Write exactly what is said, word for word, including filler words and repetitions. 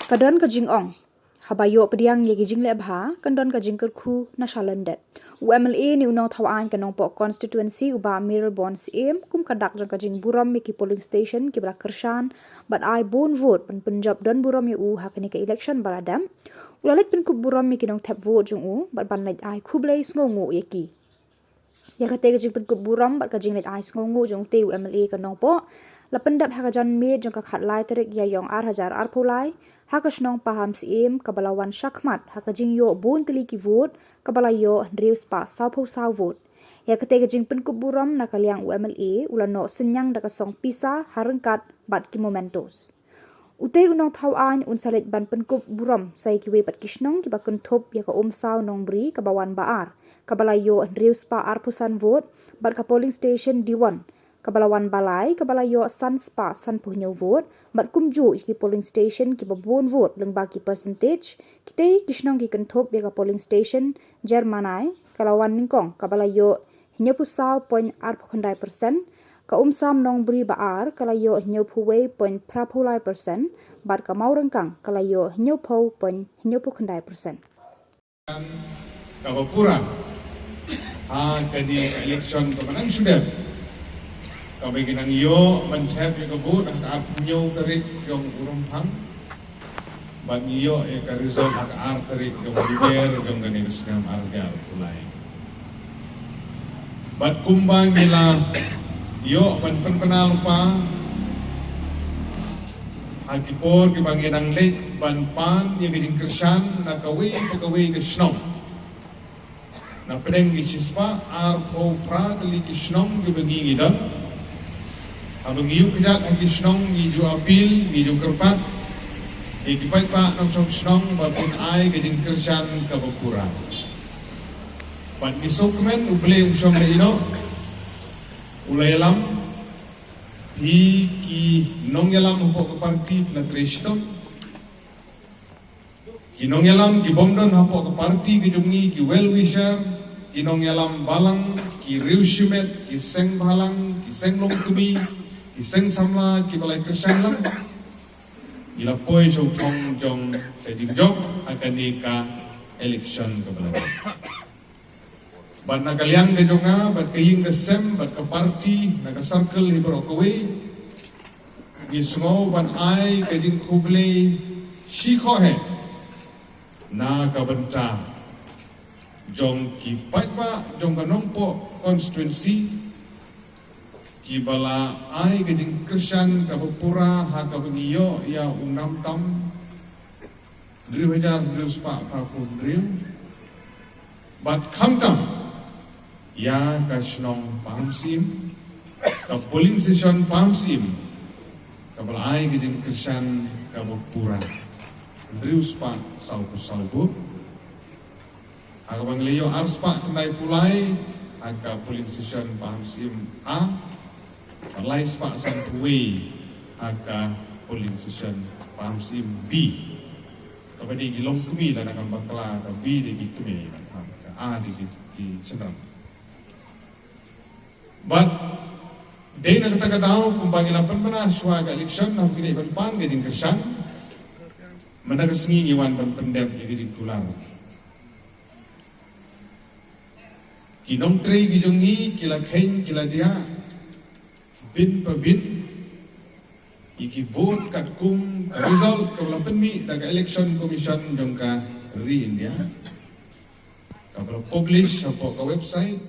Ka don ka jingong, haba ïoh pdiang ïa ki jingleh bha, kan don ka jingkyrkhu na shalyndet. U M L A ne u nongthaw aiñ ka Nongpoh constituency, u Bah Mayralborn Syiem, kum ka dak jong ka jingburom ïa ki polling station kiba la kyrshan bad ai bun vote, ban pynjop don burom ïa u ha kane ka election ba la dep, u la leit pynkup burom ïa ki nongthep vote jong u bad ban leit ai khublei sngewnguh ïa ki. Ïa kata ka jingpynkup burom bad ka jingleit ai sngewnguh jong utei u M L A ka Nongpoh la pyndep ha ka janmiet jong ka khatlai tarik Ïaïong ar hajar arphew lai, ha ka shnong Pahamsyiem, kaba la wan shakhmat ha ka jingïoh bun tylli ki vote, kaba la ïoh hynriew spah sawphew saw vote. Ïa kata ka jingpynkup burom na ka liang u M L A u la noh synñiang da ka song pisa ha ryngkat bad ki mementos. Utei u nongthaw aiñ un sa leit ban pynkup burom sa ïa kiwei pat ki shnong kiba kynthup ïa ka Umsaw Nongbri kaba wan ba ar, kaba la ïoh hynriew spah arphew san vote, bad ka polling station D one, kaba la wan ba lai, kaba la ïoh san spah sanphew hynñiew vote, bad kumjuh ïa ki polling station kiba bun vote lyngba ki percentage, kitei ki shnong ki kynthup ïa ka polling station Jermanai, ka la wan nyngkong, kaba la ïoh hynñiewphew saw point arphew khyndai percent, ka Umsaw Nongbri ba ar ka la ïoh hynñiewphew wei point phraphew lai percent, bad ka Mawryngkang ka la ïoh hynñiewphew point hynñiewphew khyndai percent. Kaba pura ha kane ka election kaba nang shu dep, kaba ngi nang ïoh ban thep ïa ka vote ha ka arphew hynñiew tarik jong u Rymphang. Bad ngi ïoh ïa ka result ha ka ar tarik jong u Lber jong kane ka snem ar hajar arphew lai. Bad kumba ngi la ïoh ban pynbna lypa ha ki por kiba ngi dang leit ban pan ïa ka jingkyrshan na kawei pa kawei ka shnong. Na pdeng ki shispah arphew phra tylli ki shnong kiba ngi ngi don, haba ngi ïuh kjat ha ki shnong ngi ju appeal, ngi ju kyrpad ïa ki paidbah nongshong shnong ba kin ai ka jingkyrshan kaba pura. Bad ngi sngewkmen U Blei um shong lehnoh, u la ïalam, phi ki nongïalam hapoh ka party phi la trei shitom. Ki nongïalam ki bym don hapoh ka party ka jong ngi, ki well wisher, ki nongïalam balang, ki riew shimet, ki seng bhalang, ki seng longkmie, ki seng samla kiba la kyrshan lang, ngi la poi sha u thong jong ka jingjop ha kane ka election kaba la dep. Bad na ka liang ka jong nga bad ka ïing ka sem bad ka party na ka circle hi baroh kawei, ngi sngew ban ai ka jingkhublei shikhoh heh na ka bynta jong ki paidbah jong ka Nongpoh constituency, kiba la ai ka jingkyrshan kaba pura ha kaba ngi ïoh ïa u nam tam hynriew hajar hynriew spah phra phew hynriew. Bad khamtam ïa ka shnong Pahamsyiem, ka polling station Pahamsyiem, kaba la ai ka jingkyrshan kaba pura hynriew spah sawphew saw vote. Ha kaba ngi la ïoh ar spah khyndai phew lai ha ka polling station Pahamsyiem A, bad lai spah sanphew wei ha ka polling station Pahamsyiem B. Kaba dei ki longkmie lada ngam bakla, ka B dei ki kmie, ka A dei ki, ki shynrang. Bad dei na kata ka daw kumba ngi la pynbna shuwa ka election, haba ngi dei ban pan ka jingkyrshan, mynta ka sngi ngi wan ban pyndep ïa ka jingkular. Ki nongtrei ki jong ngi ki la kheiñ ki la diah bit pa bit ïa ki vote katkum ka result kaba la pynmih da ka Election Commission jong ka ri India, kaba la publish hapoh ka website.